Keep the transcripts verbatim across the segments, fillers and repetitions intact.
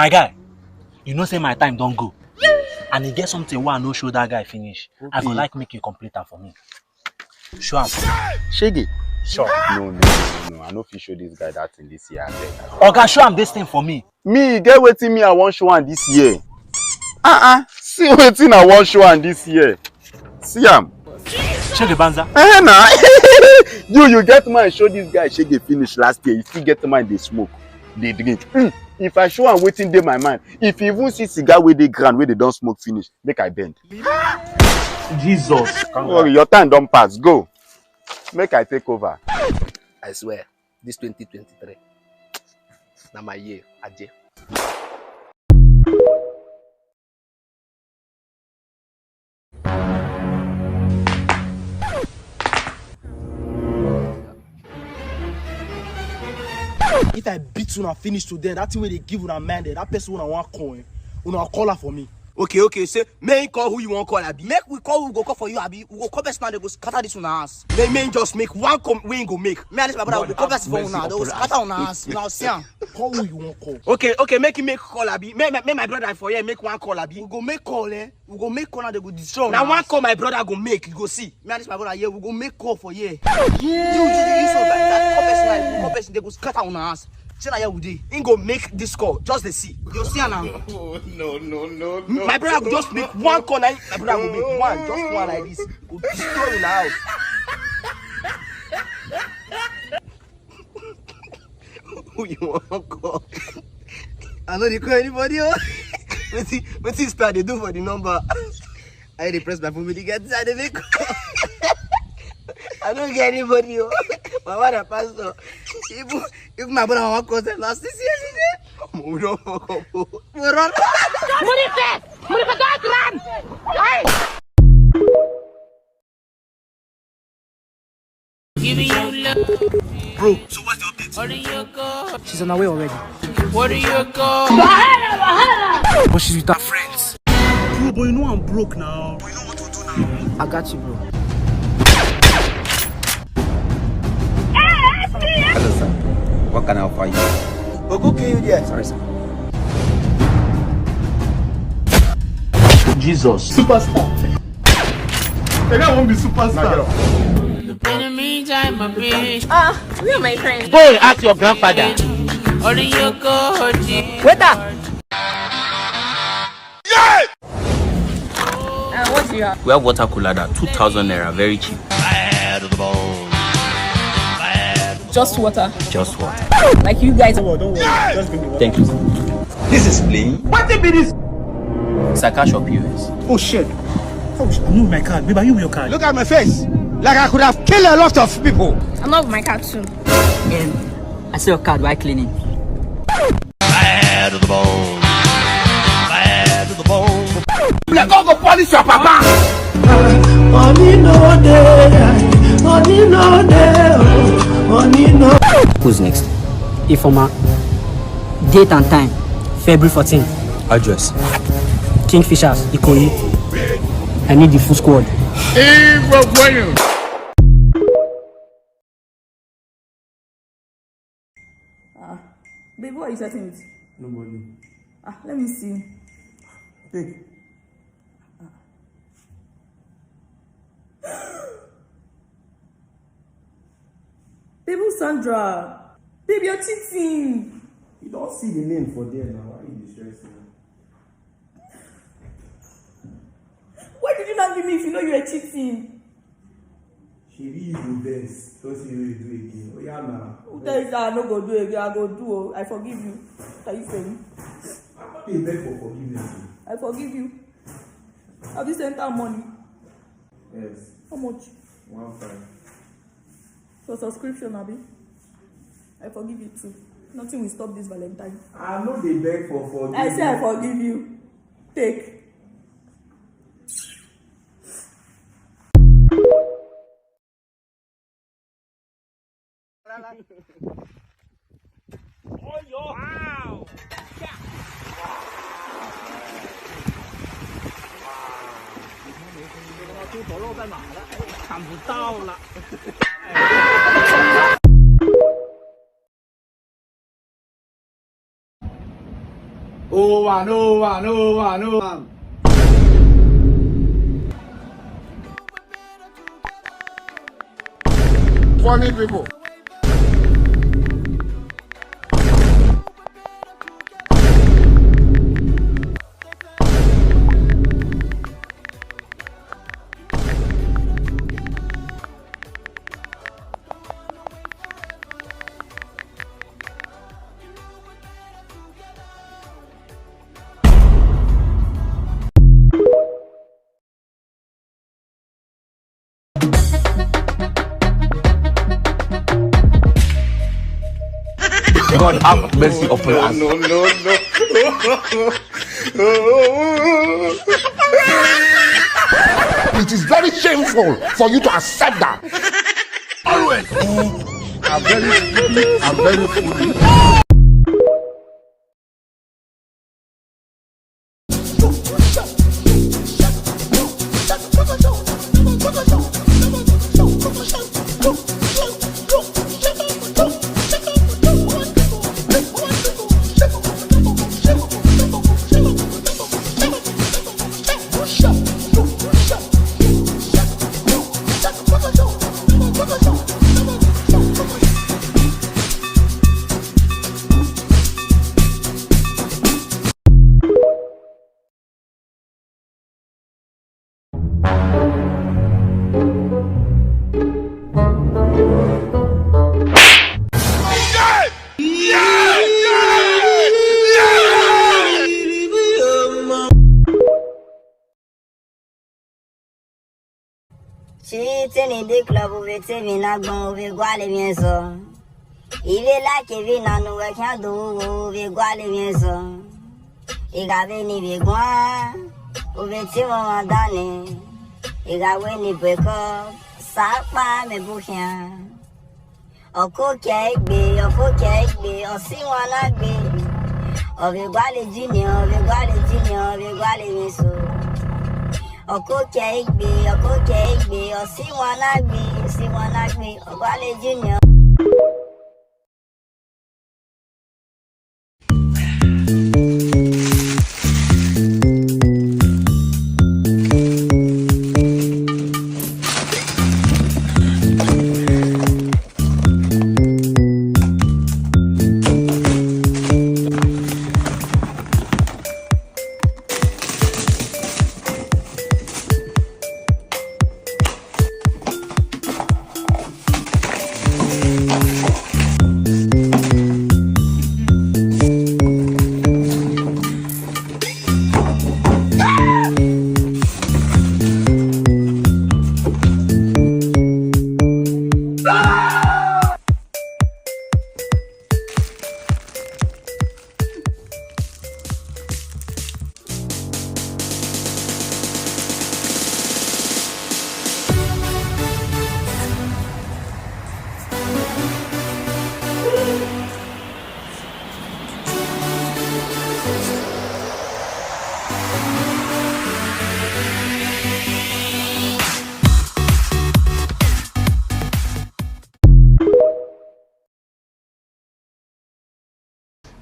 My guy, you know say my time don go. And e get something wey I no show that guy finish. I go Okay. like make you complete am for me. Show am. Shege. Sure. No, no, no, no. I no fit show this guy that thing this year. Abeg. Oga, show am this thing for me. Me, e get wetin me I wan show am this year. Uh-uh. See wetin I wan show am this year. See am. Shege banza. Eh, na. You, you get mind show this guy Shege finish last year. You still get mind dey smoke, dey drink. Hmm. If I show am wetin dey my mind, if you even see cigar wey dey ground wey dey don smoke finish, make I bend. Jesus. Don't worry, your time don pass. Go. Make I take over. I swear, this twenty twenty-three, na my year, Aje. If I beat una finish today, that thing wey dey give una mind, eh, that person una wan call, eh, una call her for me. Okay, okay, say, make him call who you wan call, abi? Make we call who go call for you, abi? We go call person and they go scatter this una house. Make, make him just make one call wey him go make. Me and this my brother, we go call person for una, they go scatter una house. Una see am. Call who you wan call. Okay, okay, make him make call, abi? Make, make, make my brother for here make one call, abi? We go make call, eh? We go make call and they go destroy una house. Na one call my brother go make, you go see. Me and this my brother here, we go make call for here. Yeah. You, you, you, you, so that, that call person, like, call person, they go scatter una house. Say na here we dey. Him go make this call. Just dey see. You see am now. Oh, no, no, no, no. My brother go just make one call. Na my brother go make one, just one like this. Go destroy una house. Who you wan call? I no dey call anybody. Oh. Wetin, wetin star dey do for the number? I dey press my phone with the guy. I dey make call. I don't get anybody. Oh. My mother pastor. Even, even my brother wan call them last this year. Omo, we don fuck up. Oh. We run. Money first. Money first. Don't run. Hey. Giving you love. Bro, so what's the update? What do you go? She's on her way already. What do you go? But she's with her friends. Bro, but you know I'm broke now. I got you, bro. Hello, sir. What can I offer you? We'll go kill you there. Sorry, sir. Jesus. Superstar. The guy won't be superstar. In the meantime, my bitch. Ah, where are my friends? Go and ask your grandfather. Waiter! Uh, what do you have? We have water cooler that two thousand naira, very cheap. Just water. Just water. Like you guys. Don't worry, don't worry. Just give me water. Thank you, sir. This is playing. What be this? Sir, cash or P O S? Oh shit. Oh, sh- I move my card. Babe, are you with your card? Look at my face. Like I could have killed a lot of people. I'm not with my card too. And I see your card while cleaning. Bad to the bone. Bad to the bone. Let go go polish your papa. Money no dey, money no dey, oh, money no. Who's next? Ifoma. Date and time, February fourteen. Address? Kingfishers, Ikoyi. I need the full squad. Hey, what, what? Ah, babe, what are you chatting with? Nobody. Ah, let me see. Take. Ah. Babe, who's Sandra? Babe, you're cheating. You don't see the name for there now. Why are you distressing me? Why did you not give me if you know you were cheating? Shebi you go vex. Don't say you do again. Oh yeah, now. Who tell you that I no go do again? I go do. Oh, I forgive you. What are you saying? I no dey beg for forgiveness. Oh. I forgive you. Have you sent her money? Yes. How much? One five. For subscription, abi? I forgive you too. Nothing will stop this Valentine. I no dey beg for forgiveness. I say I forgive you. Take. Wow. Oh, I know, I know, I know. Funny people. God have mercy upon us. No, no, no. It is very shameful for you to accept that. Always. I'm very stupid. I'm very foolish. Shitini di club uve tsevi na gbon uve gwale mienzo. Ive like vi na nuwe kya do uve gwale mienzo. Iga ve ni ve gwa uve tsevo andane. Iga we ni bweko sapa me bukhya. Oko kya egbe, oko kya egbe, osi wana gbe. Ove gwale junior, ove gwale junior, ove gwale miso. Oko kya egbe, oko kya egbe, osi wana gbe, osi wana gbe, ogwale junior.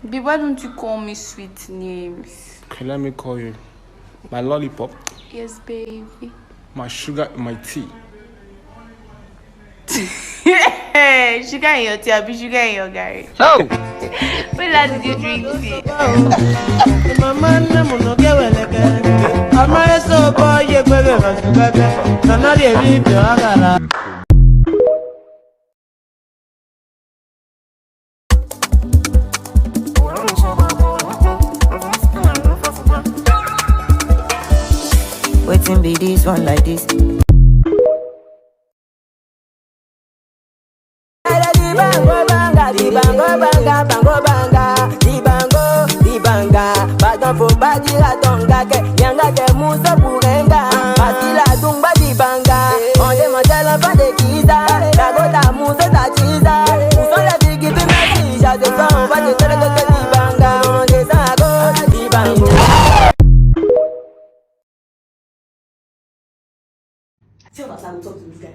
Babe, why don't you call me sweet names? Okay, let me call you my lollipop. Yes, baby. My sugar in my tea. Sugar in your tea, abi sugar in your garri? Oh! When last did you drink tea? Mama, no, no, get well again. I'm a so boy, you baby, my sugar. No, no, they need to agara. Waiting be this one like this. Dibango, banga, dibango, banga, bango, banga, dibango, dibanga, badon fo badira tonga ke, yanga ke muso burenga, basila tumba dibanga, on demande l'enfant de Giza, la gota muso ta Giza, où sont les big to merci, je descends, on va te télé de dibanga, on descend à gauche, dibanga. I tell Basa I will talk to this guy.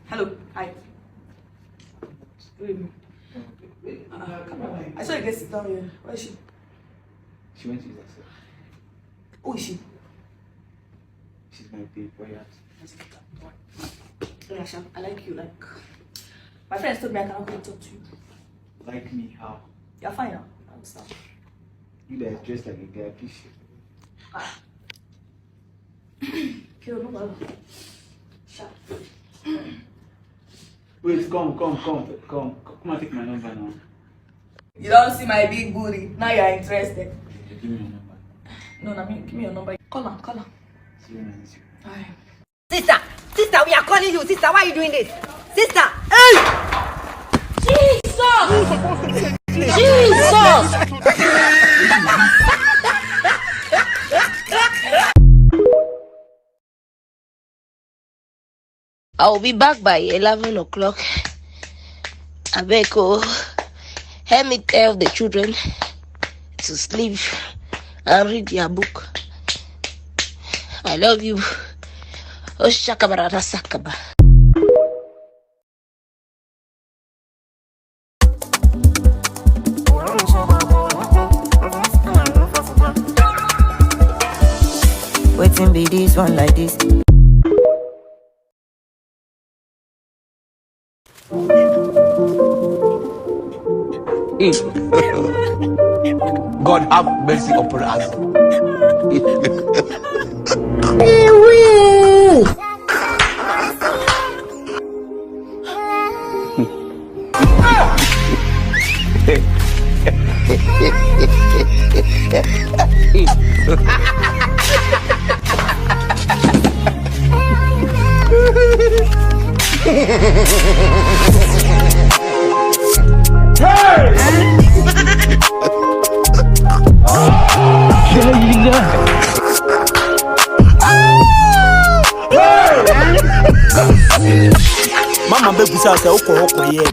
Hello, hi. Good evening. Uh, I saw you guys sit down here. Where is she? She went to use herself. Who is she? She's my babe. Why you ask? Yeah, Sha, I like you. Like, my friends told me I cannot come talk to you. Like me? How? You're fine now. I understand. You that is dressed like a guy, please. Ah. Kill no bother. Sha. Wait, come, come, come, come. Come and take my number now. You don't see my big booty. Now you are interested. Give me your number. No, no, me, give me your number. Call her, call her. See you in a minute. Bye. Sister, sister, we are calling you. Sister, why are you doing this? Sister, hey! Jesus! Jesus! I'll be back by eleven o'clock. Abeg o, help me tell the children to sleep and read their book. I love you. Oshakabara rasakaba. Wetin be this one like this? God have mercy upon us. Mama bɛ busa sɛ o kɔrɔ kɔ yɛ.